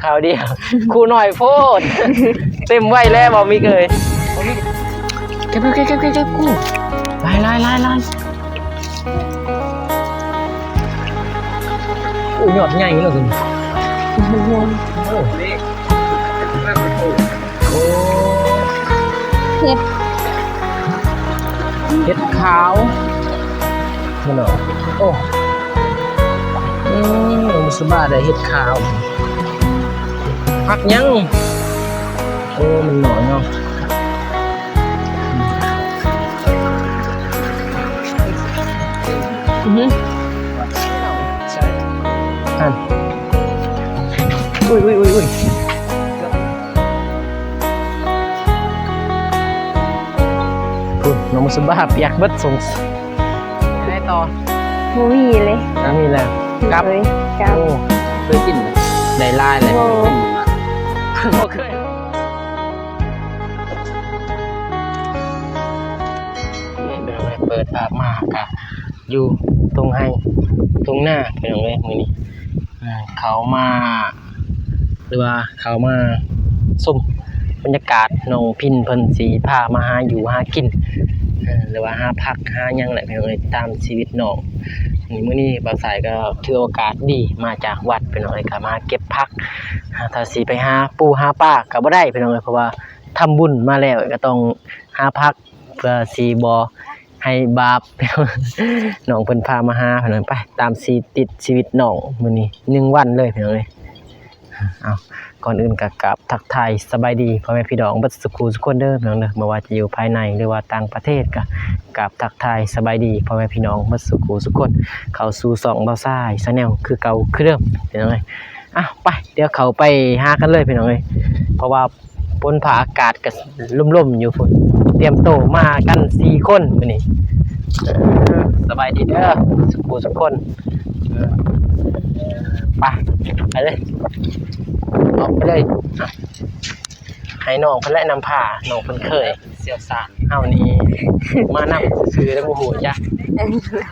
ຄາວດຽວ ຄູ່ນ້ອຍໂພດ ເຕັມໄວ້ແລ້ວ ບໍ່ມີເອີຍ ເກັບ ເກັບ ເກັບ ເກັບ ເກັບ ຄູ່ ຫຼາຍ ຫຼາຍ ຫຼາຍ ຫຼາຍ ໂອ້ ຍອດໃຫຍ່ເນາະ ໂອ້ ໂອ້ ເຫັດ ເຫັດຂາວ ແມ່ນບໍ່? ໂອ້ ອືມ ນ້ອງບຸດສະບາໄດ້ເຫັດຂາວ ຜັກຫຍັງ? ໂອ້ ມັນໜ້ອຍເນາະ ອືຮຶ ຫັ້ນ ອຸ້ຍ ອຸ້ຍ ອຸ້ຍ ອຸ້ຍ. ພຸ້ນ ນ້ອງບຸດສະບາປຽກເບິດ ສົງໄດ້ຕໍ່ ບໍ່ມີເລີຍ ບໍ່ມີແລ້ວ ກັບ ເອີຍ ກັບ ໂອ້ ເຄີຍກິນ ໄດ້ຫຼາຍແລ້ວ ບໍ່ ບໍ່ເຄີຍ ເປີດພາບມາກະ ຢູ່ທົ່ງໄຮ່ທົ່ງນາ ພີ່ນ້ອງເອີຍ ມື້ນີ້ ເຂົ້າມາ ຫຼືວ່າເຂົ້າມາຊົມບັນຍາກາດ ນ້ອງພິນເພິ່ນຊິພາມາຫາຢູ່ຫາກິນ ຫຼືວ່າຫາຜັກຫາຫຍັງແຫຼະ ພີ່ນ້ອງເອີຍ ຕາມຊີວິດນ້ອງ. ມື້ນີ້ບ່າວສາຍກໍຖືໂອກາດດີ ມາຈາກວັດ ພີ່ນ້ອງເອີຍ ກໍມາເກັບຜັກ ຖ້າຊິໄປຫາປູຫາປາກໍບໍ່ໄດ້ ພີ່ນ້ອງເອີຍ ເພາະວ່າທຳບຸນມາແລ້ວ ກໍຕ້ອງຫາຜັກ ເພື່ອຊິບໍ່ໃຫ້ບາບ ນ້ອງເພິ່ນພາມາຫາ ພີ່ນ້ອງ ໄປຕາມຊີວິດ ຊີວິດນ້ອງມື້ນີ້ ໜຶ່ງວັນເລີຍ ພີ່ນ້ອງເອີຍ. ເອົາ ກ່ອນອື່ນກໍກາບທັກທາຍສະບາຍດີພໍ່ແມ່ພີ່ນ້ອງເບິດສຸຂູສຸຄົນເດີ ພີ່ນ້ອງເດີ ບໍ່ວ່າຈະຢູ່ພາຍໃນ ຫຼືວ່າຕ່າງປະເທດ ກໍກາບທັກທາຍສະບາຍດີພໍ່ແມ່ພີ່ນ້ອງເບິດສຸຂູສຸຄົນ ເຂົ້າສູ່ຊ່ອງບ່າວຊາຍ Channel ຄືເກົ່າຄືເດີມ ພີ່ນ້ອງເອີຍ. ເອົາ ໄປ ດຽວເຂົ້າໄປຫາກັນເລີຍ ພີ່ນ້ອງເອີຍ ເພາະວ່າ ຝົນຟ້າອາກາດກໍລົມໆຢູ່ພຸ້ນ ຕຽມໂຕມາກັນສີ່ຄົນມື້ນີ້ ເອີ ສະບາຍດີເດີສຸຂູສຸຄົນ ເອີ ໄປ ໄປເລີຍ ອອກໄປເລີຍ ໃຫ້ນ້ອງເພິ່ນແຫຼະນຳພາ ນ້ອງເພິ່ນເຄີຍຊ່ຽວຊານ ເຮົານີ້ມານຳຊື່ໆ ແລ້ວບໍ່ຮູ້ຈັກ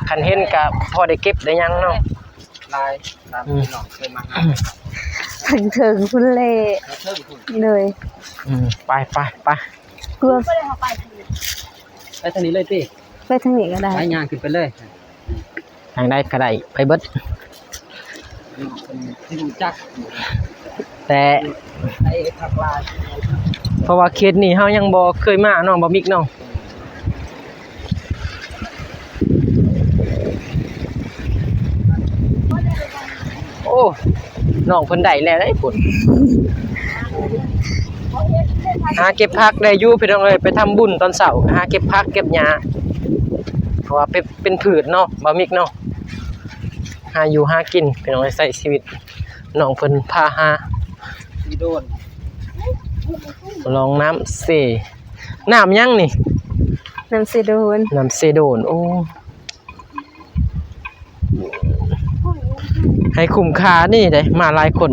ຄັນເຫັນກໍພໍໄດ້ເກັບໄດ້ຫຍັງເນາະ. ຫຼາຍຕາມທີ່ນ້ອງເຄີຍມາຫາ ເທິງເທິງພຸ້ນແຫຼະ ເທິງພຸ້ນ ໂດຍ ອືມ ໄປ ໄປ ໄປ ໄປທາງນີ້ເລີຍຕິ ໄປທາງນີ້ກໍໄດ້ ໄປຍ່າງຂຶ້ນໄປເລີຍ ທາງໃດກໍໄດ້ ໄປເບິດ ທີ່ຮູ້ຈັກ ແຕ່ ໄປຄັກຫຼາຍ ເພາະວ່າເຂດນີ້ເຮົາຍັງບໍ່ເຄີຍມາເນາະ ບໍ່ມິກເນາະ. ໂອ້ ນ້ອງເພິ່ນໄດ້ແລ້ວເດ້ພຸ້ນ ຫາເກັບຜັກໄດ້ຢູ່ພີ່ນ້ອງເອີຍ ໄປທຳບຸນຕອນເຊົ້າ ຫາເກັບຜັກເກັບຫຍ້າ ເພາະວ່າເປັນ ເປັນພືດເນາະ ບ່າວມິກເນາະ ຫາຢູ່ຫາກິນພີ່ນ້ອງເອີຍ ໃຊ້ຊີວິດ ນ້ອງເພິ່ນພາຫາ ລອງນ້ຳເຊ ນ້ຳຫຍັງນີ້? ນ້ຳເຊໂດນ ນ້ຳເຊໂດນ ໂອ້ ໃຫ້ຄຸ້ມຄ່ານີ້ເດ້ ມາຫຼາຍຄົນ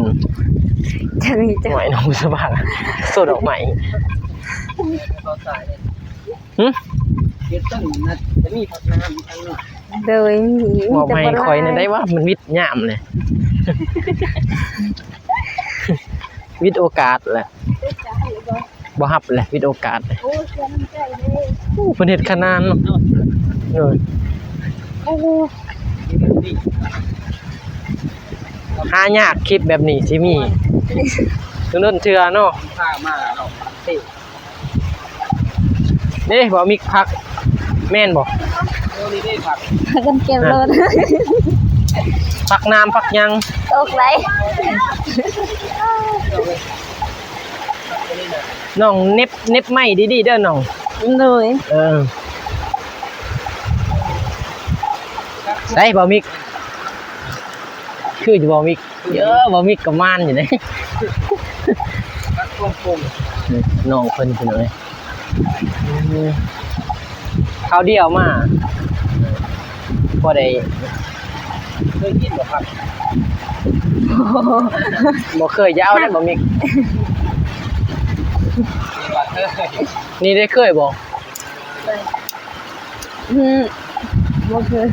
ຈັກນີ້ ໂອ້ຍ ນ້ອງສະບາຍ ໂຊດອກໃໝ່ ຫຶ? ເຮັດຕົ້ນນະ ຈະມີຜັກນ້ຳທາງນີ້ ໂດຍ ມີ ມີ ບອກໃຫ້ຂ້ອຍແດ່ໄດ້ວ່າມັນວິດຍາມແຫຼະ ວິດໂອກາດແຫຼະ ບໍ່ຮັບແຫຼະ ວິດໂອກາດ ໂອ້ ເພິ່ນເຮັດຂະໜານເນາະ ໂດຍ ໂອ້ ຫາຍາກ ຄລິບແບບນີ້ຊິມີດົນໆເທື່ອເນາະ ພາມາເນາະ ເດ້ ບໍ່ມີຜັກ ແມ່ນບໍ່? ໂອ້ ນີ້ເດ້ຜັກ ພາກັນເກັບໂລດ ຜັກນ້ຳ ຜັກຫຍັງ ຕົກໄດ໋ ນ້ອງເໜັບ ເໜັບໄມ້ດີໆເດີນ້ອງ ໂດຍ ເອີ ໃສບໍ່ມິກ ຄືຢູ່ບໍ່ມິກ ເອີ ບໍ່ມີກະມານຢູ່ເດ້ ນ້ອງເພິ່ນພີ່ນ້ອງເອີຍ ຄາວດຽວມາ ບໍ່ໄດ້ ເຄີຍກິນບໍ່ຄັບ? ບໍ່ເຄີຍ ຢ່າເອົາເດ້ບໍ່ມິກ ນີ້ໄດ້ເຄີຍບໍ່? ອືມ ບໍ່ເຄີຍ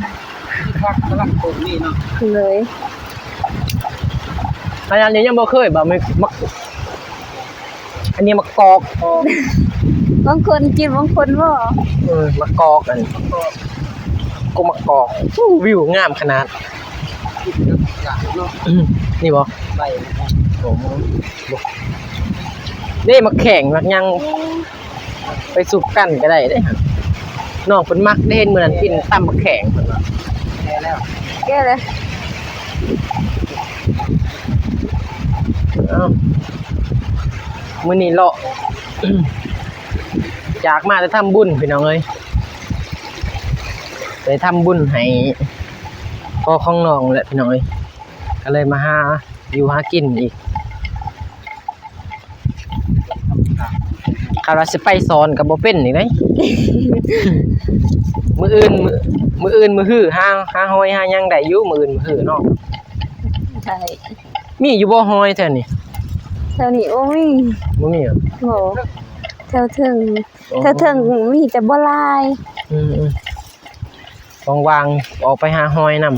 ທີ່ພັກກຳລັງປົກນີ້ເນາະ ເລີຍ ຂະໜາດນີ້ຍັງບໍ່ເຄີຍບໍ່ ໝາກ ໝາກ ອັນນີ້ໝາກກອກ ບາງຄົນກິນ ບາງຄົນບໍ່. ເອີ ໝາກກອກ ອັນ ກໍໝາກກອກ. ໂອ້ ວິວງາມຂະໜາດ. ນີ້ບໍ່? ໂອ້ ເດ້ ໝາກແຂ້ງ ໝາກຫຍັງ ໄປສຸບກັນກໍໄດ້ເດ້. ນ້ອງເພິ່ນມັກເດ້ ເຫັນມື້ນັ້ນກິນຕຳໝາກແຂ້ງເພິ່ນວ່າ. ແກ່ແລ້ວ ແກ່ແລ້ວ. ເອົ້າ ມື້ນີ້ເລາະ ຈາກມາແຕ່ທຳບຸນ ພີ່ນ້ອງເອີຍ, ໄປທຳບຸນໃຫ້ພໍ່ຂອງນ້ອງແຫຼະ ພີ່ນ້ອງເອີຍ, ກໍເລີຍມາຫາຢູ່ຫາກິນອີກ. ຄັນວ່າຊິໄປສອນກໍບໍ່ເປັນອີກເດ້. ມື້ອື່ນ ມື້ ມື້ອື່ນມື້ຮືຫາ ຫາຫອຍຫາຫຍັງໄດ້ຢູ່ ມື້ອື່ນມື້ຮືເນາະ. ໄດ້. ມີຢູ່ບໍ່ຫອຍແຖວນີ້? ແຖວນີ້ບໍ່ມີ. ບໍ່ມີຫວາ? ບໍ່. ແຖວເທິງ ອໍ ແຖວເທິງມີແຕ່ບໍ່ຫຼາຍ. ອືມໆ ວ່າງໆ ອອກໄປຫາຫອຍນຳ.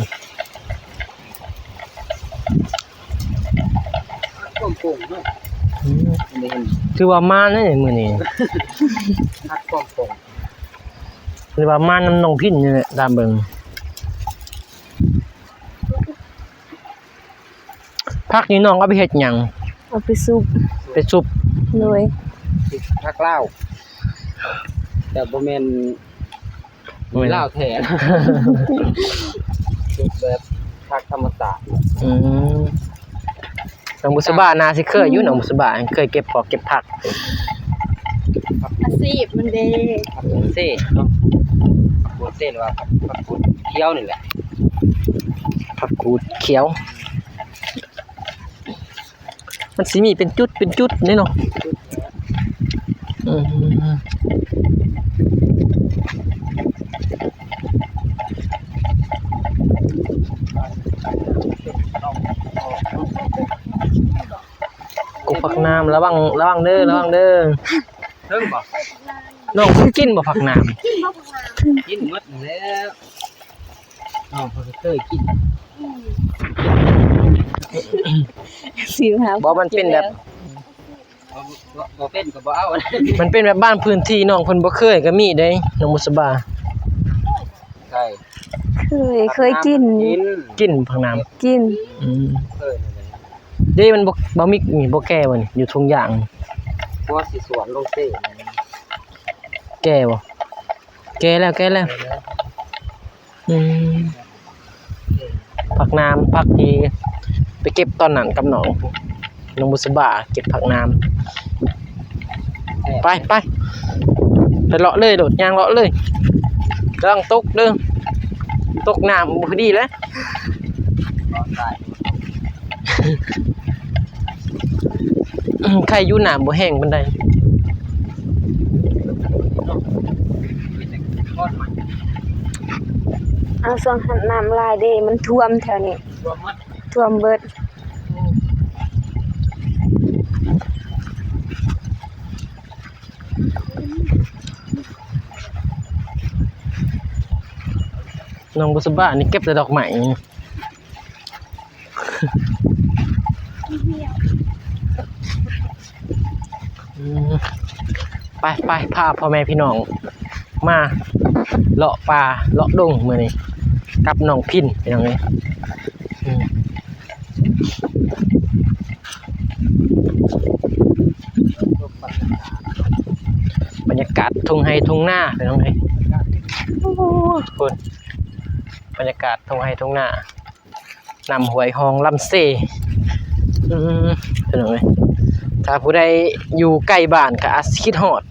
ຄວາມໂປ່ງເນາະ. ອືມ ໄດ້ເຫັນ ຖືວ່າມານເດ້ມື້ນີ້. ຮັກຄວາມໂປ່ງ ຖືວ່າມານນຳນ້ອງພິນນີ້ແຫຼະ ຕາມເບິ່ງ. ຜັກນີ້ນ້ອງເອົາໄປເຮັດຫຍັງ? ເອົາໄປສຸບ. ໄປສຸບ. ໂດຍ. ຜັກລາວ ແຕ່ບໍ່ແມ່ນ ບໍ່ແມ່ນລາວແທ້ ແບບຜັກທຳມະຊາດ. ອືມ ນ້ອງບຸດສະບາໜ້າຊິເຄີຍຢູ່ ນ້ອງບຸດສະບາເຄີຍເກັບພວກເກັບຜັກ. ອາຊີບມັນເດ້ ຜັກໂບເຊເນາະ, ຜັກໂບເຊ ຫຼືວ່າຜັກ ຜັກກູດຂຽວນີ້ແຫຼະ, ຜັກກູດຂຽວ. ມັນຊິມີເປັນຈຸດເປັນຈຸດເດ້ເນາະ. ອືມ ກົກຜັກໜາມ ລະວັງ ລະວັງເດີ ລະວັງເດີ. ເຖິງບໍ່? ນ້ອງເຄີຍກິນບໍ່ຜັກໜາມ? ກິນໝົດແລ້ວ. ນ້ອງເພິ່ນເຄີຍກິນ. ຊິຫາ ບໍ່ ມັນເປັນແບບ ບໍ່ ບໍ່ ບໍ່ເປັນກໍບໍ່ເອົາ. ມັນເປັນແບບບາງພື້ນທີ່ນ້ອງເພິ່ນບໍ່ເຄີຍກໍມີເດ້ ນ້ອງບຸດສະບາ. ໃຊ່ ເຄີຍ ເຄີຍກິນ. ກິນ ກິນຜັກໜາມ ກິນ. ອືມ ເຄີຍ. ເດ້ ມັນບໍ່ ບໍ່ມີ ນີ້ບໍ່ແກ່ບໍ່ນີ້ ຢູ່ທົ່ງຢາງ ບໍ່ ຊິສວນລົງເຊ. ແກ່ບໍ່? ແກ່ແລ້ວ ແກ່ແລ້ວ. ອືມ ຜັກໜາມ ຜັກທີ່ໄປເກັບຕອນນັ້ນກັບນ້ອງ ນ້ອງບຸດສະບາເກັບຜັກໜາມ. ໄປ ໄປ ໄປເລາະເລີຍ ໂດດຍ່າງເລາະເລີຍ. ລະວັງຕົກເດີ ຕົກນ້ຳບໍ່ດີແຫຼະ. ໃຄຢູ່ນ້ຳບໍ່ແຮງປານໃດ. ເອົາ ຊ່ວງຫັ້ນນ້ຳຫຼາຍເດ້ ມັນຖ້ວມແຖວນີ້ ຖ້ວມໝົດ ຖ້ວມເບິດ. ນ້ອງບຸດສະບານີ້ເກັບແຕ່ດອກໄມ້. ອືມ ໄປ ໄປ ພາພໍ່ແມ່ພີ່ນ້ອງມາເລາະປ່າເລາະດົງມື້ນີ້ກັບນ້ອງພິນ ພີ່ນ້ອງເອີຍ. ອືມ ບັນຍາກາດທົ່ງໄຮ່ທົ່ງນາ ພີ່ນ້ອງເອີຍ. ໂອ້ ພຸ້ນ ບັນຍາກາດທົ່ງໄຮ່ທົ່ງນາ. ນ້ຳຫ້ວຍຮ່ອງລຳເຊ. ອືມ ພີ່ນ້ອງເອີຍ ຖ້າຜູ້ໃດຢູ່ໃກ້ບ້ານກໍອາດຊິຄິດຮອດ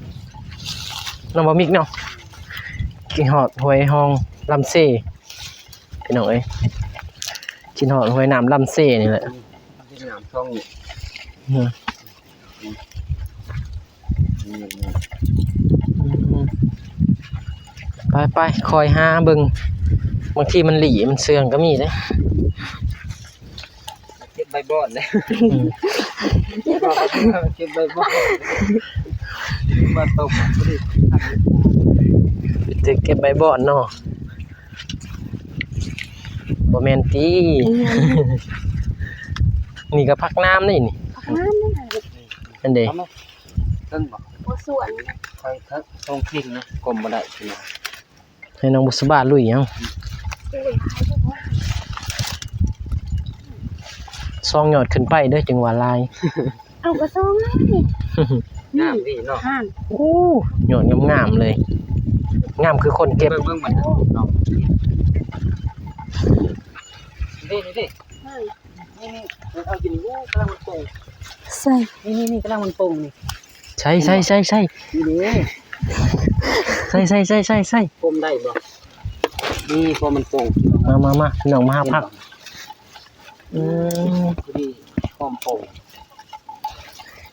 ເນາະ ບໍ່ມິກເນາະ, ຄິດຮອດຫ້ວຍຮ່ອງລຳເຊ ພີ່ນ້ອງເອີຍ, ຄິດຮອດຫ້ວຍນ້ຳລຳເຊນີ້ແຫຼະ. ອືມ. ໄປໆ ຄອຍຫາເບິ່ງ, ບາງທີມັນຫຼີ້ມັນເຊື່ອງກໍມີເດ້. ເກັບໃບບອນເດ້. ອືມ ເກັບໃບບອນມາຕົກ ໄປເກັບໃບບອນເນາະ. ບໍ່ແມ່ນຕິ? ອືມ. ນີ້ກໍຜັກໜາມນີ້ ນີ້ ຜັກໜາມນີ້ ນັ້ນເດ້ ເອົາມາເທິງບໍ່? ບໍ່ສວນ ຂ້ອຍເທິງ ສົ່ງພິງນະ ກົ້ມບໍ່ໄດ້ພີ່ນ້ອງ ໃຫ້ນ້ອງບຸດສະບາລຸຍເອົາ ສອງຍອດຂຶ້ນໄປເດີ້ ຈຶ່ງວ່າຫຼາຍ. ເອົາກະຊອງນີ້ ງາມດີເນາະ ໂອ້ ຍອດງາມໆເລີຍ ງາມຄືຄົນເກັບ ເບິ່ງ ເບິ່ງມັນເນາະ ນີ້ໆ ນີ້ໆ ເອົາກິນ ໂອ້ ກຳລັງມັນປົ່ງ ໃສ່ ນີ້ໆໆ ກຳລັງມັນປົ່ງນີ້ ໃສ່ໆໆໆ ນີ້ເດ້ ໃສ່ໆໆໆໆ ກົ້ມໄດ້ບໍ່? ນີ້ ພໍມັນປົ່ງ ມາໆໆ ພີ່ນ້ອງ ມາຫາຜັກ ອືມ ພໍດີ ຄວາມໂປ່ງ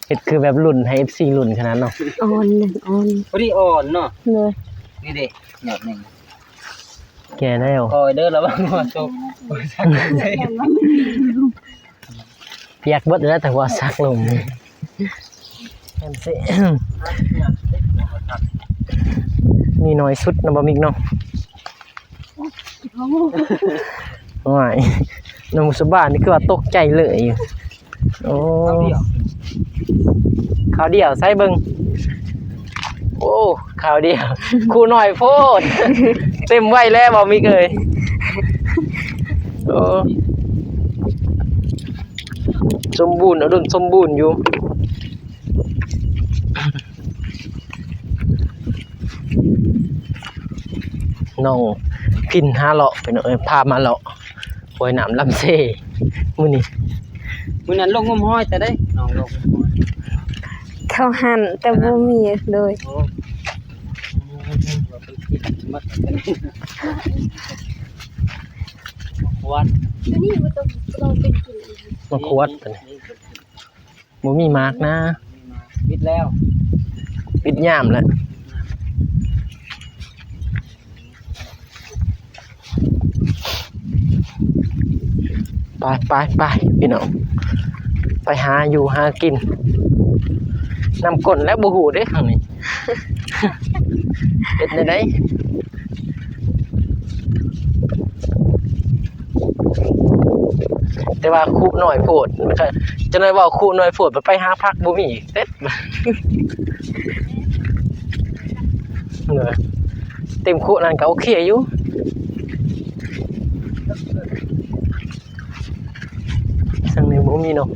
ເຮັດຄືແບບລຸ້ນໃຫ້ເອັຟຊີລຸ້ນຂະໜາດເນາະ ອ່ອນ ອ່ອນ ພໍດີອ່ອນເນາະ ໂດຍ ນີ້ເດ້ ຍອດໜຶ່ງ ແກ່ແລ້ວ ຄອຍເດີ້ ລະວັງຫົວຕົກ ປຽກເບິດແລ້ວ ແຕ່ຫົວສັກລົງ ແມ່ນຊິ ມີໜ້ອຍສຸດນະ ບໍ່ມີເນາະ ໂອ້ຍ ນ້ອງບຸດສະບານີ້ຄືວ່າຕົກໃຈເລີຍ ໂອ້ ຄາວດຽວ ຄາວດຽວ ໃສ່ເບິ່ງ ໂອ້ ຄາວດຽວ ຄູ່ນ້ອຍໂພດ ເຕັມໄວ້ແລ້ວ ບໍ່ມີເອີຍ ໂອ້ ສົມບູນ ອຸດົມສົມບູນຢູ່. ນ້ອງພິນຫາເລາະ ພີ່ນ້ອງເອີຍ ພາມາເລາະຫ້ວຍນ້ຳລຳເຊ ມື້ນີ້ ມື້ນັ້ນລົງງົມຫອຍແຕ່ໃດ ນ້ອງລົງງົມຫອຍ ເຂົາຫັ້ນແຕ່ບໍ່ມີ ໂດຍ ໂອ້ ມາຂວດ ຕົວນີ້ບໍ່ຕ້ອງ ບໍ່ຕ້ອງເປັນກິນ ມາຂວດຕົວນີ້. ບໍ່ມີໝາກນາ ປິດແລ້ວ ປິດຍາມແລ້ວ ໄປໆໆ ພີ່ນ້ອງ ໄປຫາຢູ່ຫາກິນ ນ້ຳກົ້ນແລ້ວ ບໍ່ຮູ້ເດ້ທາງນີ້ ເຮັດແນວໃດ? ແຕ່ວ່າຄຸນ້ອຍໂພດ ຈັກໜ້ອຍເວົ້າຄຸນ້ອຍໂພດ ໄປຫາຜັກບໍ່ມີເຕັດ ເຕັມຄຸນັ້ນກໍໂອເຄຢູ່ ທາງນີ້ບໍ່ມີເນາະ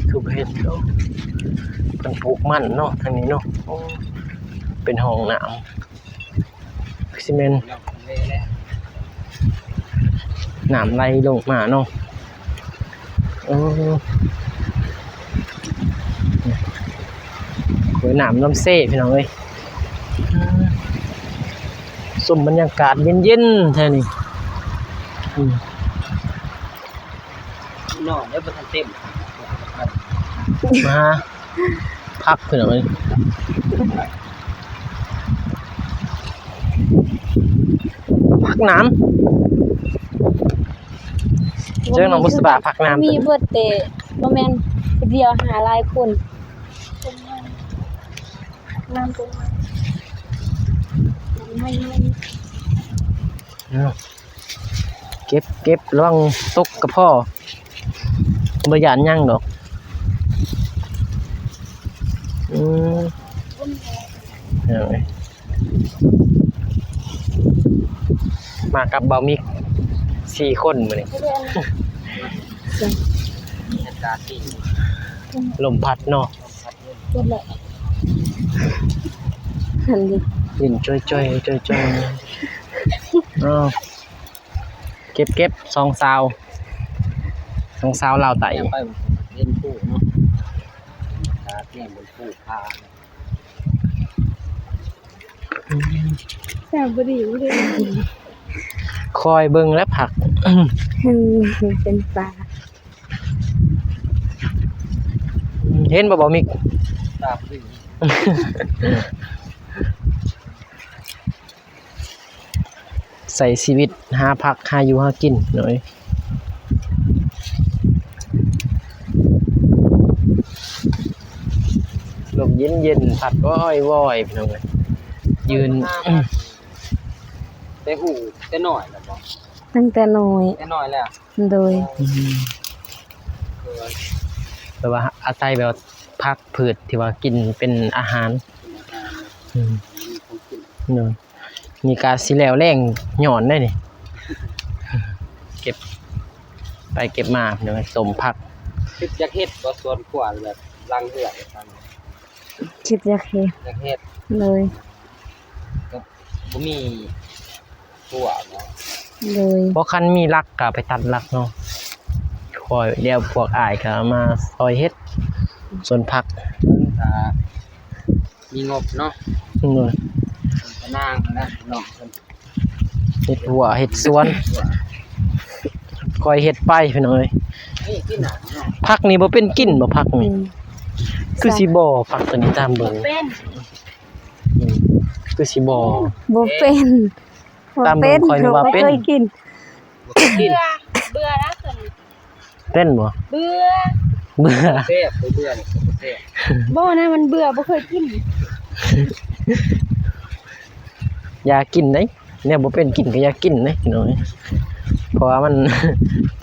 ຄືບໍ່ເຫັນເນາະ ເພິ່ນປູກມັນເນາະ ທາງນີ້ເນາະ ໂອ້ ເປັນຫ້ອງນ້ຳ. ຄືຊິແມ່ນນ້ຳໄຫຼລົງມາເນາະ ໂອ້ ຫ້ວຍນ້ຳລຳເຊ ພີ່ນ້ອງເອີຍ ຊົມບັນຍາກາດເຢັນໆ ແຖວນີ້ ອືມ ນອນໄດ້ບໍ່ທັນເຕັມ ມາ ຜັກ ພີ່ນ້ອງເອີຍ ຜັກໜາມ ເຈີນ້ອງບຸດສະບາ ຜັກໜາມ ມີເບິດແຕ່ ບໍ່ແມ່ນຜູ້ດຽວ ຫາຫຼາຍຄົນ ນ້ຳຕົວໃໝ່ ເນາະ. ເກັບ ເກັບ ລະວັງຕົກກະພໍ ບໍ່ຢ້ານຫຍັງດອກ ອືມ ເອີ ມາກັບບ່າວມິກ ສີ່ຄົນມື້ນີ້ ລົມພັດເນາະ ເກັບແລ້ວ ຫັ້ນດິ ຫຼິ້ນຈ່ອຍໆ ຈ່ອຍໆ ເອີ. ເກັບໆ ສອງສາວ ສອງສາວລາວໃຕ້ ໄປເຫັນຜູ້ເນາະ ຕາແກ້ມເປັນຜູ້ພາ ແຊບບໍ່ດີເດ້ ຄອຍເບິ່ງແລ້ວຜັກ ເຫັນເປັນປາ ເຫັນບໍ່ ບ່າວມິກ ຕາບໍ່ດີ. ໃຊ້ຊີວິດຫາຜັກຫາຢູ່ຫາກິນເນາະ ລົມເຢັນໆ ພັດວອຍໆ ພີ່ນ້ອງເອີຍ ຢືນ ແຕ່ຮູ້ແຕ່ນ້ອຍແລ້ວບໍ່? ຕັ້ງແຕ່ນ້ອຍ ແຕ່ນ້ອຍແລ້ວ ໂດຍ ອືມ ແບບວ່າອາໄສແບບວ່າຜັກພືດທີ່ວ່າກິນເປັນອາຫານ. ອືມ ນີ້ກະຊິແລ້ວແລ້ງຍ້ອນໄດ໋ນີ້ ເກັບໄປເກັບມາ ພີ່ນ້ອງເອີຍ ສົ້ມຜັກ. ຄິດຢາກເຮັດບໍ່ສວນຄົວແບບຫຼັງເຮືອນ? ຄິດຢາກເຮັດ ຢາກເຮັດ ໂດຍ ກໍບໍ່ມີຄົວເນາະ ໂດຍ ບໍ່ ຄັນມີຫຼັກກໍໄປຕັດຫຼັກເນາະ ຄ່ອຍ ດຽວພວກອ້າຍກໍມາຊ່ອຍເຮັດສວນຜັກ ຖ້າມີງົບເນາະ ໂດຍ ກໍນາງຫັ້ນແຫຼະເນາະ ເຮັດຮົ້ວເຮັດສວນ ຄ່ອຍເຮັດໄປພີ່ນ້ອງເອີຍ. ນີ້ກິນໜ້າເນາະ ຜັກນີ້ບໍ່ເປັນກິນບໍ່ ຜັກນີ້? ອືມ ຄືຊິບໍ່ ຜັກຕົວນີ້ຕາມເບິ່ງ ບໍ່ເປັນ ອືມ ຄືຊິບໍ່ ບໍ່ເປັນ ຕາມເບິ່ງຂ້ອຍນີ້ວ່າເປັນ ບໍ່ເຄີຍກິນ ບໍ່ເຄີຍກິນ ເບື່ອ ເບື່ອແລ້ວຕົວນີ້. ເປັນບໍ່? ເບື່ອ ເບື່ອ ແຊບ ເບື່ອນີ້ບໍ່ແຊບ ບໍ່ນະ ມັນເບື່ອ ບໍ່ເຄີຍກິນ. ຢ່າກິນເດ້ ແນວບໍ່ເປັນກິນກໍຢ່າກິນເດ້ ພີ່ນ້ອງເອີຍ ເພາະວ່າມັນ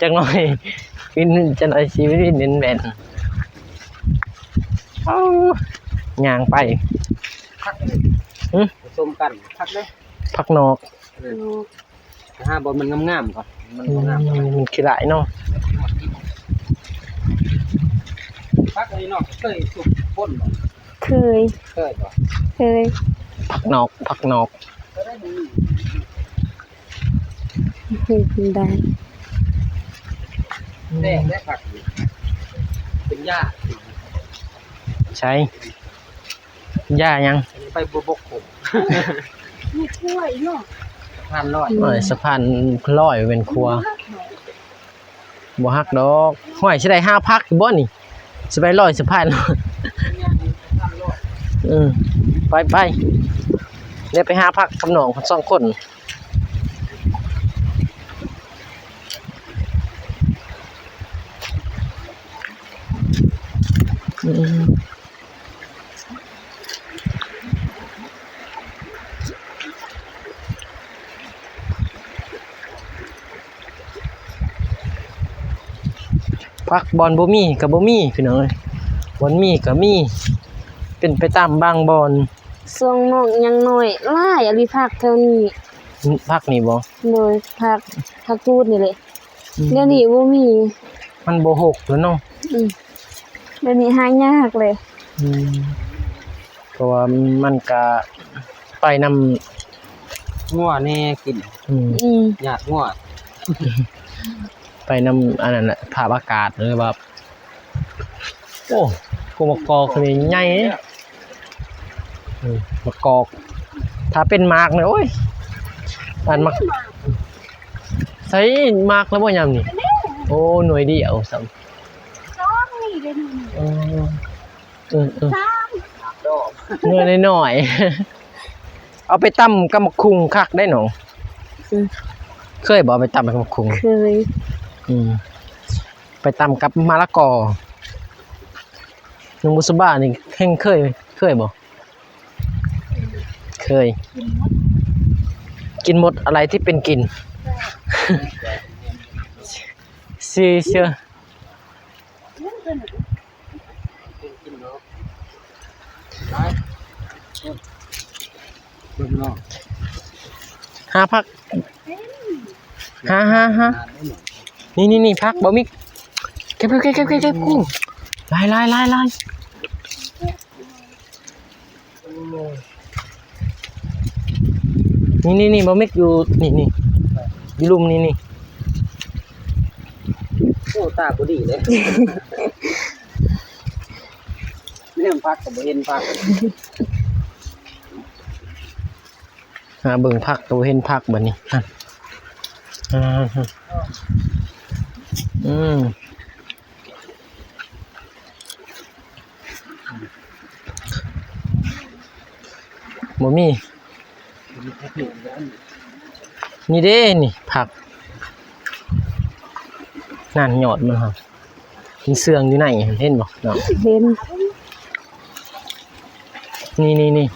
ຈັກໜ້ອຍ ວິນ ຈັກໜ້ອຍຊີວິດວິນແມ່ນ ເອົາ ຍ່າງໄປ ຜັກນີ້ ຫຶ? ຜົສົມກັນ ຜັກເດ້ ຜັກນອກ ເອີ ໄປຫາບ່ອນມັນງາມໆກ່ອນ ມັນບໍ່ງາມ ອືມ ມັນຂີ້ຮ້າຍເນາະ. ຜັກອັນນີ້ນ້ອງເຄີຍສຸກປົ່ນບໍ່? ເຄີຍ ເຄີຍບໍ່? ເຄີຍ ຜັກນອກ ຜັກນອກ ເຮັດກິນໄດ້ ແຊບເດ້ຜັກນີ້ ເປັນຢາ ໃສ? ຢາຫຍັງ? ໃບບົວບົກຂົມ ມີຖ້ວຍຢູ່ ສະພານລອຍ ໂອ້ຍ ສະພານລອຍແມ່ນຄົວ ບໍ່ຮັກດອກ. ຫ້ວຍ ຊິໄດ້ຫາຜັກຢູ່ບໍ່ນີ້? ຊິໄປລອຍສະພານລອຍ ເອີ ໄປໆ ດຽວໄປຫາຜັກກັບນ້ອງສອງຄົນ. ອືມ ຜັກບ່ອນບໍ່ມີກໍບໍ່ມີ ພີ່ນ້ອງເອີຍ ບ່ອນມີກໍມີ ເປັນໄປຕາມບາງບ່ອນ. ຊ່ວງນ້ອງຍັງນ້ອຍຫຼາຍອີ່ຫຼີຜັກແຖວນີ້. ຜັກນີ້ບໍ່? ໂດຍ ຜັກ ຜັກກູດນີ້ແຫຼະ. ອືມ ດຽວນີ້ບໍ່ມີ ມັນບໍ່ຮົກແລ້ວເນາະ. ອືມ ດຽວນີ້ຫາຍາກເລີຍ. ອືມ ເພາະວ່າມັນກະໄປນຳງົວແດ່ກິນ. ອືມ ອືມ ຍາດງົວ ໄປນຳອັນນັ້ນແຫຼະ ສະພາບອາກາດ ຫຼືວ່າ ໂອ້ ພວກໝາກກອກນີ້ໃຫຍ່ເດ້. ເອີ ໝາກກອກ ຖ້າເປັນໝາກນີ້ ໂອ້ຍ ອັນໝາກ ໃສ່ໝາກແລ້ວບໍ່ຍາມນີ້? ໂອ້ ໜ່ວຍດຽວຊ້ຳ ສອງນີ້ເດ້ນີ້. ເອີ ເອີ ເອີ ສາມ ໜ່ວຍນ້ອຍໆ ເອົາໄປຕຳກັບໝາກຫຸ່ງຄັກໄດ໋ນ້ອງ. ອືມ ເຄີຍບໍ່ ເອົາໄປຕຳກັບໝາກຫຸ່ງ? ເຄີຍ. ອືມ ໄປຕຳກັບມະລະກອ. ນ້ອງບຸດສະບານີ້ແຮ່ງເຄີຍ ເຄີຍບໍ່? ເຄີຍ. ກິນໝົດ ກິນໝົດອະໄລທີ່ເປັນກິນ. ຊິເຊື່ອ ຫາຜັກ ຫາ ຫາ ຫາ ນີ້ ນີ້ ນີ້ ຜັກ ບ່າວມິກ ເກັບ ເກັບ ເກັບ ເກັບ ເກັບ ໂອ້ ຫຼາຍ ຫຼາຍ ຫຼາຍ ຫຼາຍ ນີ້ ນີ້ ນີ້ ບ່າວມິກ ຢູ່ ນີ້ ນີ້ ຢູ່ລຸ່ມນີ້ ນີ້ ໂອ້ ຕາບໍ່ດີເລີຍ ແນມຜັກກໍບໍ່ເຫັນຜັກ. ຫາເບິ່ງຜັກກໍບໍ່ເຫັນຜັກບັດນີ້ ຫັ້ນ ອືມ ບໍ່ມີ ນີ້ເດ້ ນີ້ ຜັກ ນັ້ນ ຍອດມັນຫັ້ນ. ມີເຊື່ອງຢູ່ໃນ ເຫັນບໍ່ນ້ອງ? ເຫັນ ນີ້ ນີ້ ນີ້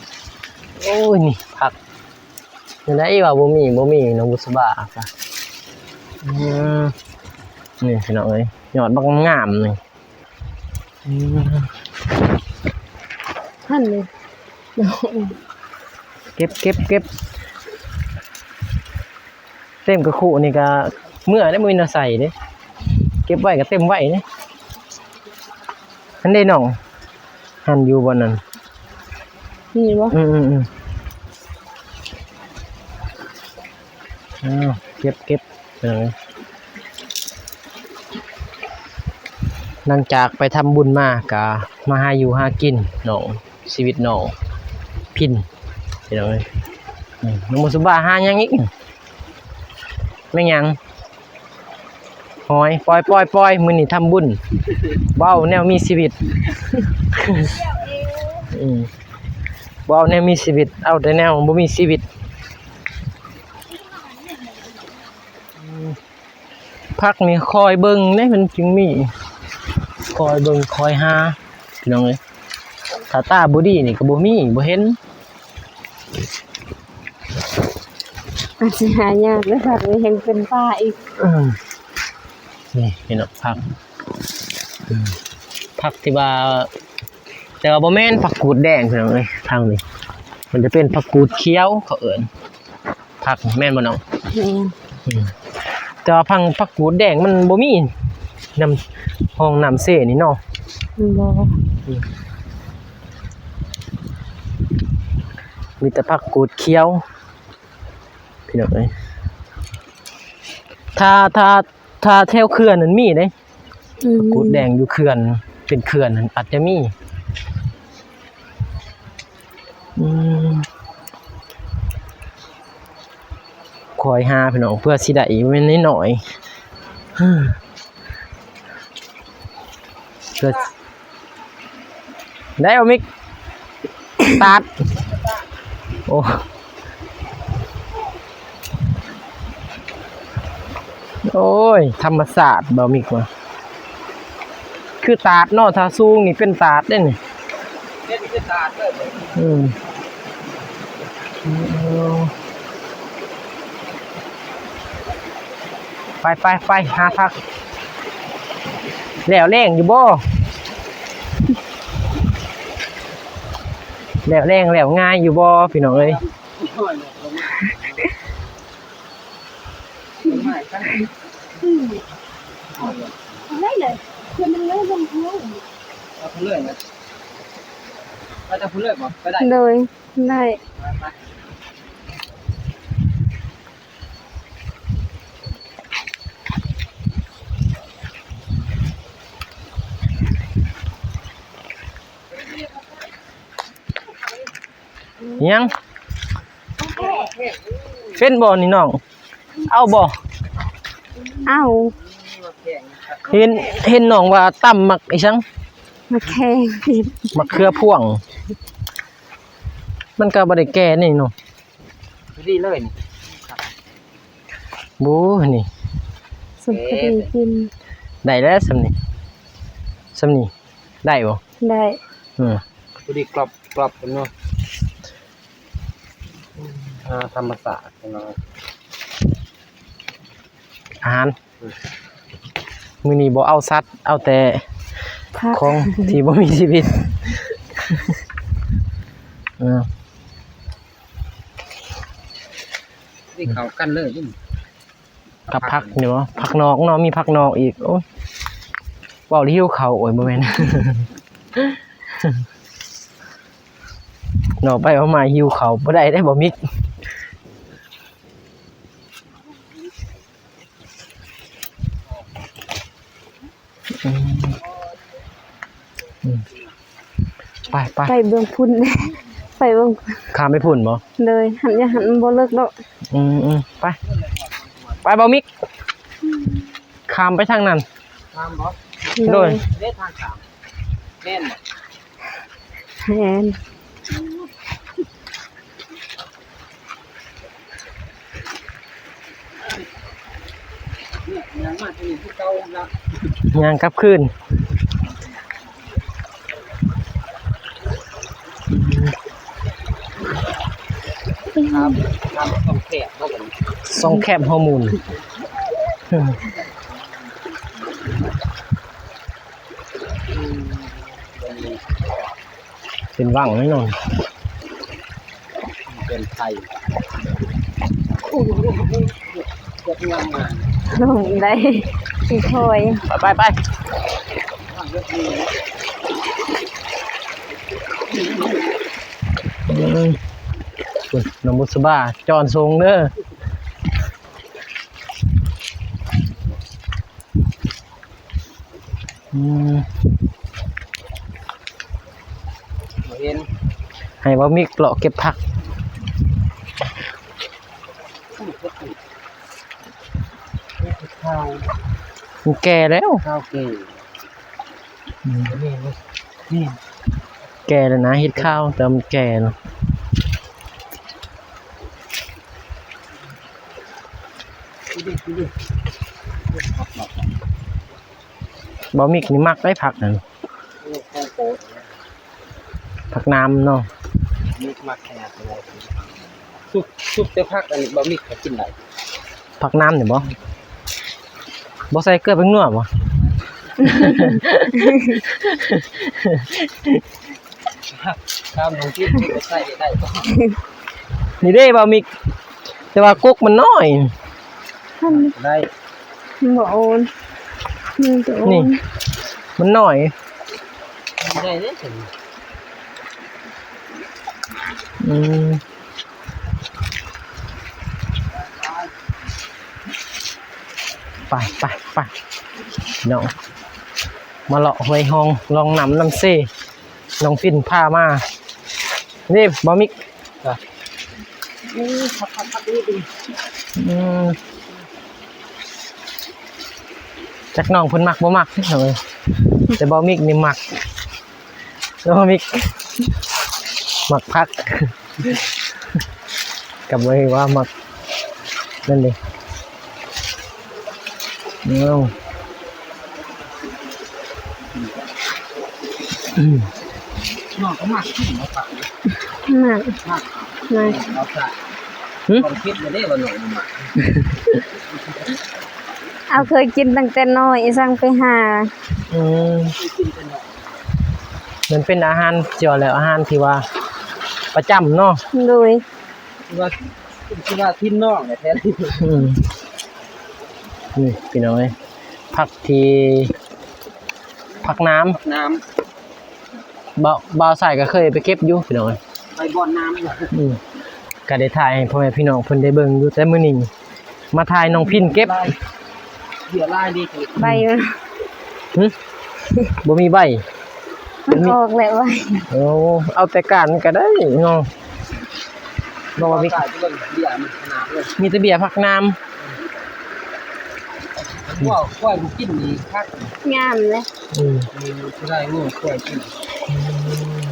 ໂອ້ຍ ນີ້ຜັກ ແນວໃດວ່າບໍ່ມີ ບໍ່ມີ ນ້ອງບຸດສະບາກະ ອືມ ນີ້ພີ່ນ້ອງເອີຍ ຍອດບັກງາມນີ້ ອືມ ຫັ້ນເດ້ ເກັບ ເກັບ ເກັບ ເຕັມກະຄຸນີ້ກະເມືອເດ້ ບໍ່ມີແນວໃສ່ເດ້ ເກັບໄວ້ກະເຕັມໄວ້ເດ້ ຫັ້ນເດ້ນ້ອງ ຫັ້ນຢູ່ບ່ອນນັ້ນ ນີ້ບໍ່? ອືມໆໆ ອ້າວ ເກັບ ເກັບ ເອີ ຫຼັງຈາກໄປທຳບຸນມາກະມາຫາຢູ່ຫາກິນ ນ້ອງ ຊີວິດນ້ອງພິນ ພີ່ນ້ອງເອີຍ ອືມ ນ້ອງບຸນສຸບາຫາຫຍັງອີກ? ແມ່ນຫຍັງ? ຫອຍ ປ່ອຍໆໆ ມື້ນີ້ທຳບຸນ ເວົ້າແນວມີຊີວິດ ອືມ ເວົ້າແນວມີຊີວິດ ເອົາແຕ່ແນວບໍ່ມີຊີວິດ ອືມ ຜັກນີ້ຄອຍເບິ່ງເດ້ ມັນຈຶ່ງມີ ຄອຍເບິ່ງຄອຍຫາ ພີ່ນ້ອງເອີຍ ຖ້າຕາບໍ່ດີນີ້ກະບໍ່ມີ ບໍ່ເຫັນ ອາດຊິຫາຍາກເດີ ຜັກນີ້ແຮ່ງເປັນປ່າອີກ ອືມ ນີ້ພີ່ນ້ອງ ຜັກ ອືມ ຜັກທີ່ວ່າ ແຕ່ວ່າບໍ່ແມ່ນຜັກກູດແດງ ພີ່ນ້ອງເອີຍ ທາງນີ້ ມັນຈະເປັນຜັກກູດຂຽວ ເຂົາເອີ້ນ ຜັກ ແມ່ນບໍ່ນ້ອງ? ແມ່ນ ອືມ ແຕ່ວ່າຜັກ ຜັກກູດແດງມັນບໍ່ມີນຳ ຮ່ອງນ້ຳເຊນີ້ເນາະ ບໍ່ ອືມ ມີແຕ່ຜັກກູດຂຽວ ພີ່ນ້ອງເອີຍ ຖ້າ ຖ້າ ຖ້າແຖວເຂື່ອນນັ້ນມີເດ້ ອືມ ກູດແດງຢູ່ເຂື່ອນ ເປັນເຂື່ອນນັ້ນອາດຈະມີ ອືມ ຄອຍຫາພີ່ນ້ອງ ເພື່ອຊິໄດ້ ແມ່ນໜ້ອຍໆ ເພື່ອ ໄດ້ບໍ່ມິກ? ຕາດ ໂອ້ ໂອ້ຍ ທຳມະຊາດ ບ່າວມິກວ່າ ຄືຕາດເນາະ ຖ້າສູງນີ້ເປັນຕາດເດ້ນີ້ ເປັນຄືຕາດເລີຍ ອືມ. ໄປໆໆ ຫາຜັກ ແລ້ວແລ້ງຢູ່ບໍ່? ແລ້ວແລ້ງແລ້ວງ່າຍຢູ່ບໍ່ ພີ່ນ້ອງເອີຍ? ໄດ້ເລີຍ ຄືມັນເລີຍລົງເທິງ ເອົາໄປເລີຍນະ ໄປທາງພຸ້ນເລີຍບໍ່? ໄປໄດ້ ໂດຍ ໄດ້ ໄປ ໄປ. ຫຍັງ? ເປັນບໍ່ນີ້ນ້ອງ? ເອົາບໍ່? ເອົາ. ເຫັນ ເຫັນນ້ອງວ່າຕຳໝາກອີ່ຫຍັງ? ໝາກແຄງ. ໝາກເຂືອພວງ. ມັນກໍບໍ່ໄດ້ແກ່ນີ້ເນາະ. ພໍດີເລີຍນີ້ ໂອ້ ນີ້ ສົມພໍດີກິນ ໄດ້ແລ້ວສ່ຳນີ້ ສ່ຳນີ້ໄດ້ບໍ່? ໄດ້ ອືມ ພໍດີກຣອບ ກຣອບກັນເນາະ ອາ ທຳມະຊາດເນາະ ອາຫານ. ມື້ນີ້ບໍ່ເອົາສັດ ເອົາແຕ່ຂອງທີ່ບໍ່ມີຊີວິດ ເອີ ນີ້ເຂົ້າກັນເລີຍ ກັບຜັກນີ້ບໍ? ຜັກນອກເນາະ ມີຜັກນອກອີກ ໂອ້ຍ ເວົ້າແລ້ວຫິວເຂົ້າ ໂອ້ຍ ບໍ່ແມ່ນ ເວົ້າໄປເວົ້າມາຫິວເຂົ້າ ບໍ່ໄດ້ເດ້ ບໍ່ມິກ. ອືມ ອືມ ໄປ ໄປ ໄປເບື້ອງພຸ້ນ ໄປເບື້ອງ ຂ້າມໄປພຸ້ນບໍ່? ໂດຍ ຫັ້ນ ຢ່າຫັ້ນ ມັນບໍ່ເລິກດອກ ອືມ ອືມ ໄປ ໄປ ບ່າວມິກ ຂ້າມໄປທາງນັ້ນ ຂ້າມບໍ່? ໂດຍ ໂດຍ ເດ້ທາງຂ້າມ ແມ່ນບໍ່? ແມ່ນ ຍ່າງມາທາງນີ້ຄືເກົ່າລະ ຍ່າງກັບຄືນ ຂ້າມ ຂ້າມຊ່ອງແຄບບໍ່ບັດນີ້ ຊ່ອງແຄບຮໍໝູນ. ເປັນວັງແນ່ນອນ ເປັນໄທ ໂອ້ຍ ໂອ້ຍ ໂອ້ຍ ໂອ້ຍ ເກີດງາມມາ ລົງໄດ້ຄ່ອຍໆ ໄປໆ ໄປ ອືມ ນ້ອງບຸດສະບາຈອນສູງເດີ. ອືມ ບໍ່ເຫັນ ໃຫ້ບ່າວມິກເລາະເກັບຜັກ ມັນແກ່ແລ້ວ ຄາວແກ່ ອືມ ນີ້ ນີ້ ແກ່ແລ້ວນະ ເຫັດຂາວ ແຕ່ມັນແກ່ເນາະ. ບ່າວມິກນີ້ມັກໄດ໋ຜັກນັ້ນ ຜັກໜາມເນາະ ມິກມັກຂະໜາດເລີຍ ສຸກ ສຸກແຕ່ຜັກອັນນີ້ ບ່າວມິກກໍກິນໄດ້ ຜັກໜາມນີ້ບໍ່? ບໍ່ໃສ່ເກືອແປ້ງນົວບໍ່? ຕາມນ້ອງທິບນີ້ກໍໃສ່ໄດ້ ນີ້ເດ້ບ່າວມິກ ແຕ່ວ່າກົກມັນນ້ອຍ ໄດ້ ມັນບໍ່ອ່ອນ ມັນຈະອ່ອນ ນີ້ ມັນນ້ອຍ ໄດ້ເດ້ ອືມ. ໄປ ໄປ ໄປ ພີ່ນ້ອງ ມາເລາະຫ້ວຍຮ່ອງ ລ່ອງນ້ຳນ້ຳເຊ ນ້ອງປິ່ນພາມາ ນີ້ບ່າວມິກ ອືມ ຈັກນ້ອງເພິ່ນມັກບໍ່ມັກເດ້ ແຕ່ບ່າວມິກນີ້ມັກ. ໂອ້ ມີ ໝາກຜັກ ກັບໄວ້ວ່າໝາກນັ້ນເດ້ ເອົາ ອືມ ນ້ອງກໍມັກກິນໝາກຜັກ ມັກ ມັກ ມັກ ເອົາຊະ ຫຶ ຕ້ອງຄິດແລ້ວເດ້ວ່ານ້ອງມັກ ເອົາ ເຄີຍກິນຕັ້ງແຕ່ນ້ອຍ ສັ່ງໄປຫາ ອືມ ມັນເປັນອາຫານ ຊິວ່າແລ້ວ ອາຫານທີ່ວ່າປະຈຳເນາະ ໂດຍ ຄືວ່າ ຄືວ່າຖິ່ນນ້ອງແທ້ໆ ອືມ ນີ້ພີ່ນ້ອງເອີຍ ຜັກທີ່ ຜັກໜາມ ຜັກໜາມ ບ່າວ ບ່າວຊາຍກໍເຄີຍໄປເກັບຢູ່ພີ່ນ້ອງເອີຍ ໄປບ່ອນນ້ຳ ອືມ ກໍໄດ້ຖ່າຍໃຫ້ພໍ່ແມ່ພີ່ນ້ອງເພິ່ນໄດ້ເບິ່ງຢູ່ ແຕ່ມື້ນີ້ມາຖ່າຍນ້ອງພິນເກັບ ເຫຍື່ອຫຼາຍດີ ໃບ ຫຶ ບໍ່ມີໃບ ມັນອອກແລ້ວໃບ ໂອ້ ເອົາແຕ່ກ້ານມັນກໍໄດ້ເນາະ ບໍ່ວ່າມີ ມີແຕ່ເບ້ຍຜັກໜາມ ງົວຄວາຍມັນກິນນີ້ຄັກ ງາມເດ້ ອືມ ອືມ ຊິໄດ້ງົວຄວາຍກິນ ອືມ